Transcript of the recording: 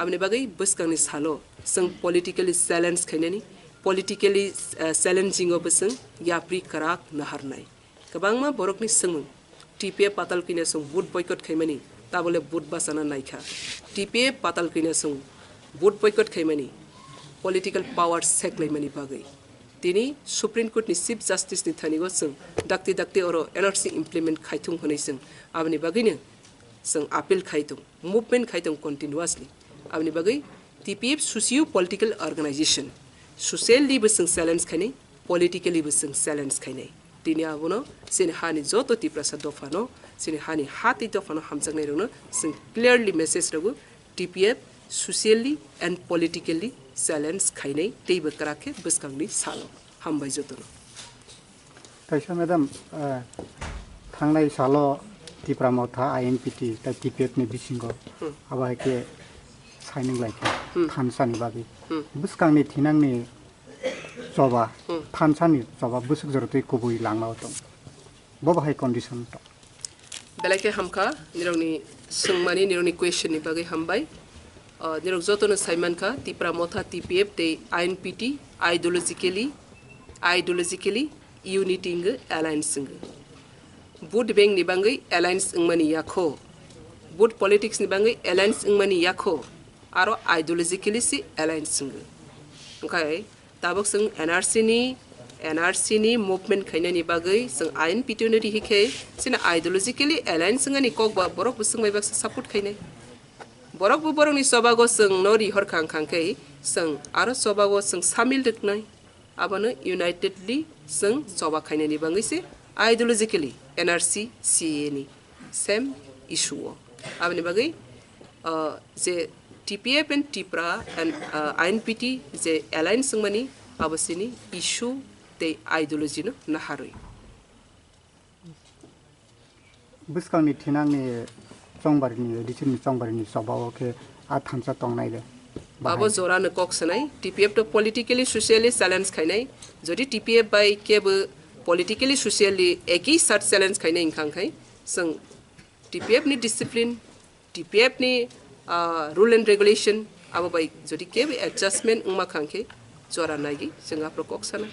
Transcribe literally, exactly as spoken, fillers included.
Aboni bagwi bwskangni salo chwng politically challenge khainani, politically, eh, challenging o bo chwng yapri kwrak naharnai. Kwbangma borokni swngmung, T P F patal kwina chwng vote boycott khaimani, tabole vote bachana naikha. T P F patal kwina chwng vote boycott khaimani, political power seklaimani bagwi. Tini Supreme Court ni Chief Justice ni thani o chwng dakti dakti oro N R C implement khaithung hwnwi chwng aboni bagwino chwng appeal khai tong, movement khai tong continuously. Aboni bagwi T P F socio political organization, socially bo chwng challenge khainai, politically bo chwng challenge khainai. Tini abono chini hani joto Tiprasa dophano, chini hani ha tei dophano hamjaknairokno chwng clearly message rwgo, T P F socially and politically challenge khainai teibo kwrak khe bwskangni salo. Hambai jotono. Kaisa madam, eh, thangnai salo Tipra Motha, I N P T tei T P F ni bisingo Hmm. abo hai khe signing lai kha Hmm. thansa ni bagwi. Hmm. Bwskangni thinangni choba, Hmm. thansa ni choba bwswk jora twi kubui langma o tong. Bo bahai condition to. Belai khe hamkha, nirokni swngmani, nirokni question ni bagwi hambai. Ah, nirok jotono saimankha, Tipra Motha, T P F tei I N P T ideologically, ideologically unity wngwi alliance wngwi. Vote bank ni bangwi alliance wngmani yakho, vote politics ni bangwi alliance wngmani yakho, aro ideologically se alliance wngwi. Wngkha, tabuk chwng N R C ni, N R C ni movement khainani bagwi chwng I N P T no rihi khe, chini ideologically alliance wngani kok ba borok bo chwng bai baksa support khainai. Borok bo borokni chobago chwng no rihor khang khang khe chwng aro chobago chwng samil rwknai. Abono unitedly chwng choba khainani bagwi se ideologically N R C C A A ni same issue o. Aboni bagwi, uh, je T P F and Tipra and, uh, I N P T je alliance wngmani abo sini issue tei ideology no naharwi. Bwskangni thinangni chongbarini, richimni chongbarini choba o khe a thansa tongnai le. Abo Bahai. Jorano kok sanai, T P F to politically, socially challenge khainai. Jodi T P F bai kebo politically, socially eki sat challenge khainai wngkha khai, chwng T P F ni discipline, T P F ni, ah, rule and regulation, abo bai jodi kebo adjustment wngma kha khe jora nai di, chwng aphuru kok sana.